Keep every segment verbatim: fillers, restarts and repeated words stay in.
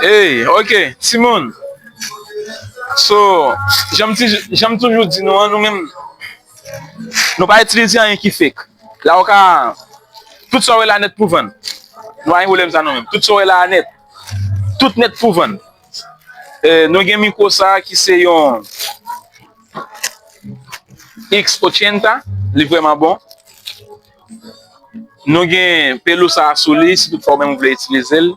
Hey, ok, timoun. So, jan m ti, jan m toujou di nou an, nou menm, nou pa itilize anyen ki fake. La ou ka, tout sa w wè la nèt pou vann. Nou pa gen pwoblèm sa nou menm. Tout sa w wè la nèt. Tout nèt pou vann. Eh, nou gen mikwo sa ki se yon X ochenta, li vrèman bon. Nou gen pelu sa a sou li, si toutfwa ou menm ou vle itilize l.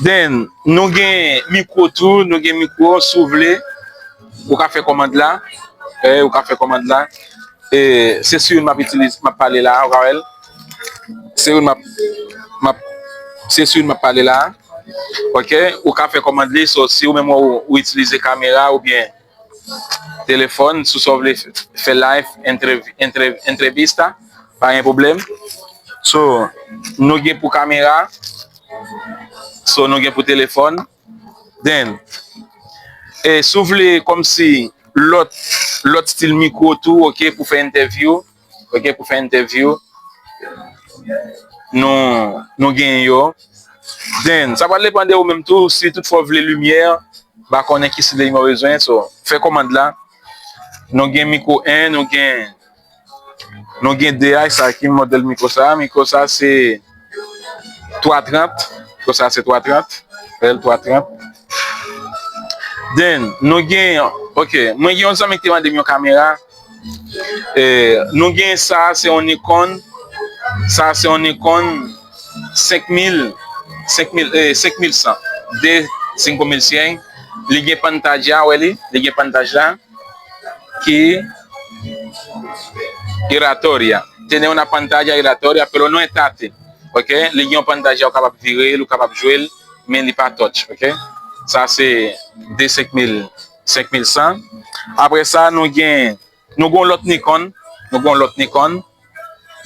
Then, nou gen mikwo tou, nou gen mikwo, si w vle, ou ka fè kòmand la. Eh, ou ka fè kòmand la. E se sou youn m ap itilize, m ap pale la, ou ka wè l. Se youn m ap, m ap, se sou youn m ap pale la. Ok, ou ka fè kòmand li, so, si ou menm ou, ou itilize kamera oubyen telefòn, sou sa w vle fè live, entrev-, entrev-, entrevista, pa gen pwoblèm. So, nou gen pou kamera, so, nou gen pou telefòn. Then, e si w vle kòmsi lòt, lòt stil mikwo tou, ok, pou fè entèvyou, ok, pou fè entèvyou, nou, nou gen yo. Then, sa pral depann de ou menm tou, si toutfwa w vle limyè, m pa konnen ki stil de limyè w bezwen, so, fè kòmand la. Nou gen mikwo en, nou gen, nou gen de a, sa ki modèl mikwo sa? Mikwo sa se twa trant, mikwo sa se twa trant, bèl twa trant. Then, nou gen, ok, mwen gen yon zanmi ki te mande m yon kamera. Eh, nou gen sa, se yon Nikon. Sa, se yon Nikon senk mil, senk mil, eh, senk mil san. De cinco mil cien. Li gen pantalla, wè li? Li gen pantalla ki giratoria. Tiene una pantalla giratoria, pero no es táctil. Ok? Li gen yon pantalla, ou kapab vire l, ou kapab jwe l, men li pa touch. Ok? Sa, se de senk mil, senk mil san. Apre sa, nou gen Nou gen yon lòt Nikon. Nou gen yon lòt Nikon.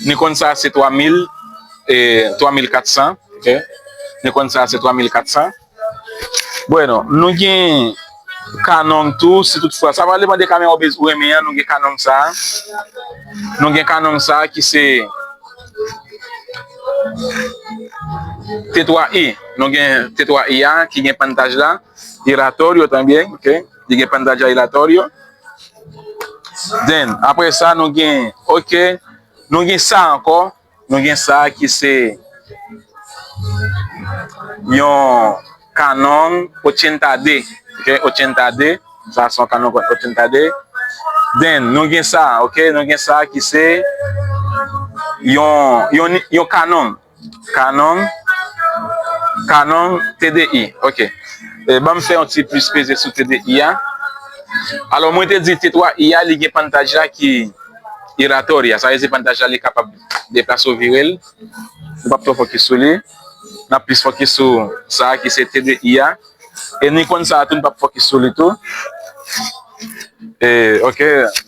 Nikon sa se twa mil, e, twa mil kat san. Ok. Nikon sa se twa mil kat san. Bueno, nou gen Canon tou, si toutfwa. Sa va depann de kamera ou bez-, ou renmen an. Nou gen Canon sa. Nou gen Canon sa ki se T twa i. Nou gen T twa i a ki gen pantalla giratorio también, ok? Li gen pantalla giratorio. Then, apre sa, nou gen, ok, nou gen sa ankò. Nou gen sa ki se yon Canon ochenta D, ok? Ochenta D, sa se yon Canon ochenta D. Then, nou gen sa, ok? Nou gen sa ki se yon, yon, yon Canon Canon, Canon T D I, ok. E, ban m fè yon ti plis peze sou T D I a. Alò, mwen te di T twa i a, li gen pantalla ki giratoria. Sa vle di pantalla li kapab deplase ou vire l. Nou p ap twò fokis sou li. N ap plis fokis sou sa a ki se T D I a. E Nikon sa a tou, n p ap fokis sou li tou. E, ok,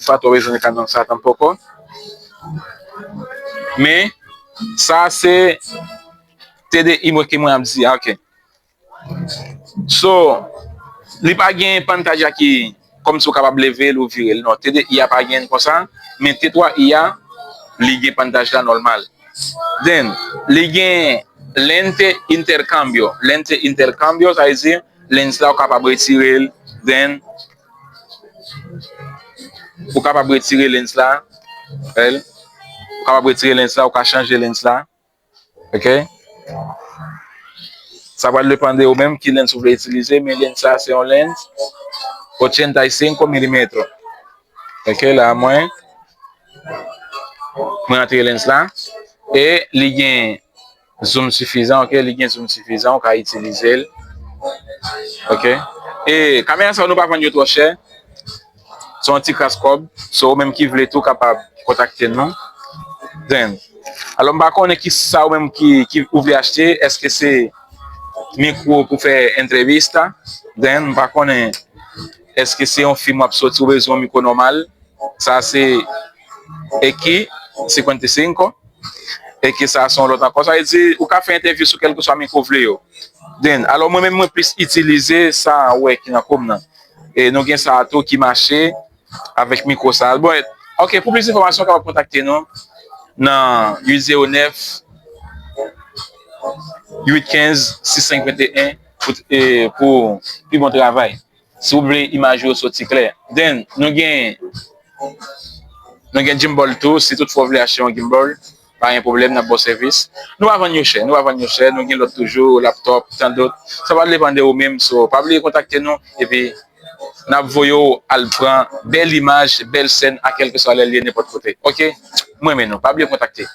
pa twò bezwen Canon sa a tanpoko. Men, sa se T D I mwen ke mwen ap di a, ok. So, li pa gen pantalla ki kòmsi ou kapab leve l ou vire l. Non, T D I a pa gen konsa, men T twa i a, li gen pantalla nòmal. Then, li gen lente intercambio. Lente intercambio, sa vle di, lens la ou kapab retire l, then, ou kapab retire lens la, ou kapab retire lens la, ou ka chanje lens la. Ok? Sa pral depann de ou menm ki lens ou vle itilize, men lens sa se yon lens ochenta y cinco milímetros. Ok, la mwen, mwen antre lens la. E li gen zoom sifizan, ok, li gen zoom sifizan, ou ka itilize l. Ok? E kamera sa yo nou pa vann yo twò chè. Se yon ti kras kòb. So, ou menm ki vle tou kapab kontakte nou. Then, alò, m pa konnen ki sa ou menm ki, ki ou vle achte. Èske se mikwo pou fè entrevista? Then, m pa konnen èske se yon fim w ap soti ou bezwen yon mikwo nòmal. Sa se Eki cincuenta y cinco. Eki sa se yon lòt ankò. Sa vle di, ou ka fè entèvyou sou kèlkeswa mikwo w vle yo. Then, alò, mwen menm, mwen plis itilize sa ou wè ki nan kou m nan. E nou gen sa a tou ki mache avèk mikwo sa a. Bon, ok, pou plis enfòmasyon, w kapab kontakte nou nan uit zewo nèf, uit kenz sis senk venteyen pou, e, pou pi bon travay. Si w vle imaj yo soti klè. Then, nou gen nou gen gimbal tou, si toutfwa w vle achte yon gimbal, pa gen pwoblèm, n ap ba w sèvis. Nou pa vann yo chè, nou pa vann yo chè, nou gen lòt toujou, laptop, tandòt. Sa va depann de ou menm, so pa bliye kontakte nou, epi n ap voye w al pran bèl imaj, bèl sèn a kèlkeswa lè l ye, nenpòt kote. Oke? Mwen renmen nou, pa bliye kontakte.